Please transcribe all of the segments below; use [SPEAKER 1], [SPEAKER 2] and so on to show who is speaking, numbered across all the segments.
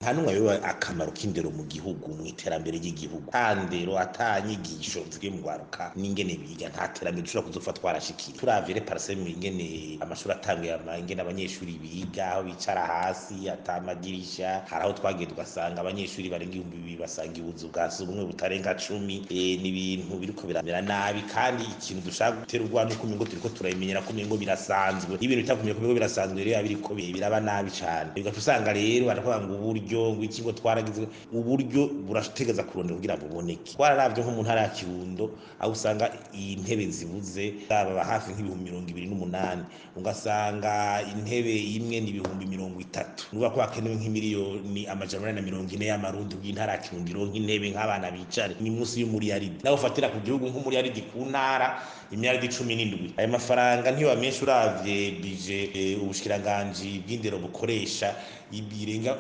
[SPEAKER 1] Nta n'umwe ayobewe akamaro k'indero mu gihugu, mu iterambere ry'igihugu. Ata ndero, ata nyigisho mvuge mu rwaruka n'ingene biga, nta terambere dushobora kuzofa twarashikira. Turavye rero paraseme ingene amashuri atanguye, ingene abanyeshuri biga, aho bicara hasi ata madirisha, hari aho twagiye tugasanga abanyeshuri barenga 2000 basanga ubuzu bwa sugumwe butarenga 10. Ni ibintu biriko biramera nabi, kandi ikintu dushaka gutera ubwoba nuko umengo turiko turabimenyera ko umengo birasanzwe. Iyo ibintu bitakumye ko umengo birasanzwe rero biba biriko biraba nabi cane. Ugaca usanga rero baravuga ngo uburyo ngo iki ngo twaragize uburyo burategeza kurondera kugira buboneke. Twararavye nko mu ntara ya Kirundo aho usanga intebe zibuze zaba hafi nk'28,000, ugasanga intebe imwe ni 30,000. Nukuvuga ko hakenewe nk'imiliyoni 440 y'amarundi kugira intara ya Kirundo ironke intebe nk'abana bicare, ni munsi y'umuriyaridi. Naho ufatira ku gihugu nk'umuriyaridi ku ntara imiliyaridi 17. Ayo mafaranga ntiyoba menshi uravye bije ubushikiranganji bw'indero bukoresha ibirenga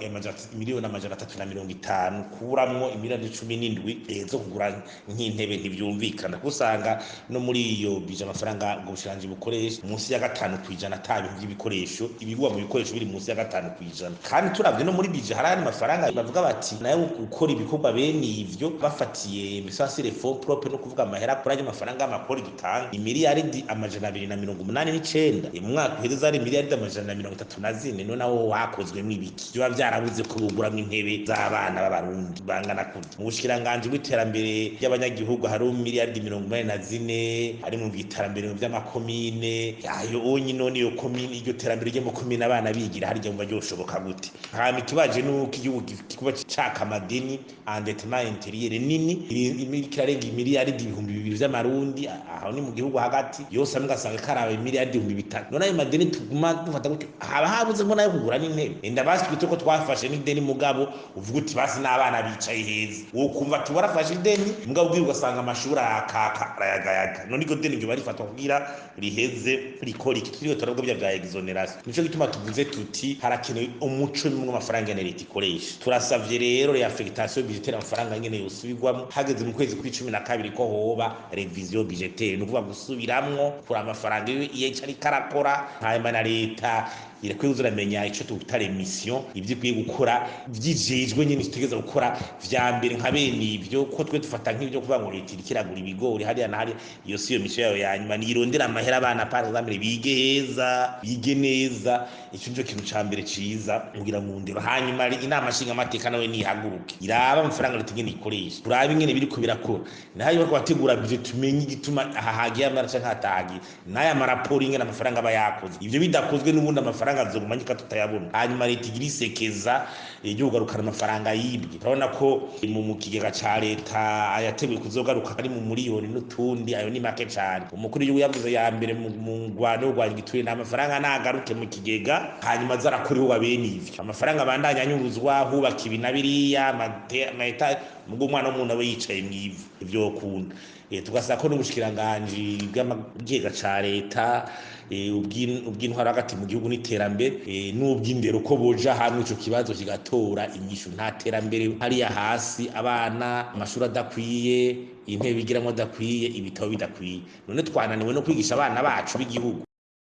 [SPEAKER 1] miliyoni 350, kuburamwo imiliyaridi 17 zo kugura nk'intebe ntivyumvikana. Kuko usanga no muri iyo bije amafaranga ubwo bushikiranganji bukoresha munsi ya 5% ata bintu vy'ibikoresho, ibigwa mu bikoresho biri munsi ya 5%. Kandi turavye no muri bije hari ayandi mafaranga bavuga bati nayo gukora ibikorwa bene ivyo bafatiye misasire fonds propre, no kuvuga amahera kuri ayo mafaranga y'amakori dutanga imiliyaridi 289. Mu mwaka uheze zari imiliyaridi 134. None aho hakozwemwo ibiki? Vyoba vyarabuze ko buguramwo intebe z'abana b'abarundi bangana kurya? Mu bushikiranganji bw'iterambere ry'abanyagihugu hari miliyaridi 84 ari mu iterambere vy'amakomine. Ayo onye none iyo komine, iryo terambere ry'amakomine abana bigira harya mva ryoshoboka gute? Hama ikibaje nuko igihugu kikuba caka amadeni, endettement intérieur nini kirarenga imiliyaridi 2000 vy'amarundi. Aho ni mu gihugu hagati yose amwe ugasanga karaba imiliyaridi 3000. None ayo madeni tuguma dufata gutyo haba habuze ngo nayo kugura n'intebe? Enda basi twite ko twafashe n'ideni, mugabo uvuga uti basi n'abana bicaye heza. Wokumva ati warafashe ideni, mugabo ubwira ugasanga amashuri arakaka arayagayaga. None iryo deni ryoba rifatwa kugira riheze rikora iki? Turiho turavuga bya vya exonération. Nico gituma tuvuze tuti harakenewe umuco mumwe amafaranga ya leta ikoresha. Turasavye rero réaffectation budgétaire, amafaranga nyene yosubirwamo hageze mu kwezi kw'icumi na kabiri ko hoba révision budgétaire, ni ukuvuga gusubiramwo kuri amafaranga iyo ariko arakora. Hanyuma na leta irakwiye kuza ico twita mission, ivyo ikwiye gukora vyijejwe nyene itegeza gukora vya mbere nka bene ivyo, ko twe dufata nk'ivyo kuvuga ngo leta iriko iragura ibigori hariya na hariya. Iyo si yo mission yayo ya nyuma. Nirondera amahera abana par exemple bige heza, bige neza. Ico nico kintu ca mbere ciza kugira mu ndero. Hanyuma inama nshingamateka nawe nihaguruke iraba amafaranga leta ingene ikoresha, turabe ingene biriko birakora, nayo bariko bategura budget, tumenye igituma aha hagiye amara canke hatagiye, n'aya maraporo ingene amafaranga aba yakoze. Ivyo bidakozwe n'ubundi amafaranga azoguma nyika tutayabona. Hanyuma leta igira isekeza ryo kugarukana amafaranga yibwe. Turabona ko mu kigega ca leta ayateguye kuzogaruka ari mu miliyoni n'utundi, ayo ni make cane. Umukuru w'igihugu yavuze ya mbere mu ngwano yo kurwanya igiturire, nta mafaranga nagaruke mu kigega, hanyuma aza arakora ibikorwa bene ivyo. Amafaranga abandanya anyuruzwa hubaka ibi na biriya amayeta, mugo umwana w'umuntu aba yicaye mw'ivu, ivyo wokunda. Tugasaba ko n'ubushikiranganji bw'ikigega ca leta, ubw'intwaro hagati mu gihugu n'iterambere, n'ubw'indero ko boja hamwe ico kibazo kigatora inyishu. Nta terambere hariya hasi abana amashuri adakwiye, intebe bigiramwo adakwiye, ibitabo bidakwiye. None twananiwe no kwigisha abana bacu b'igihugu?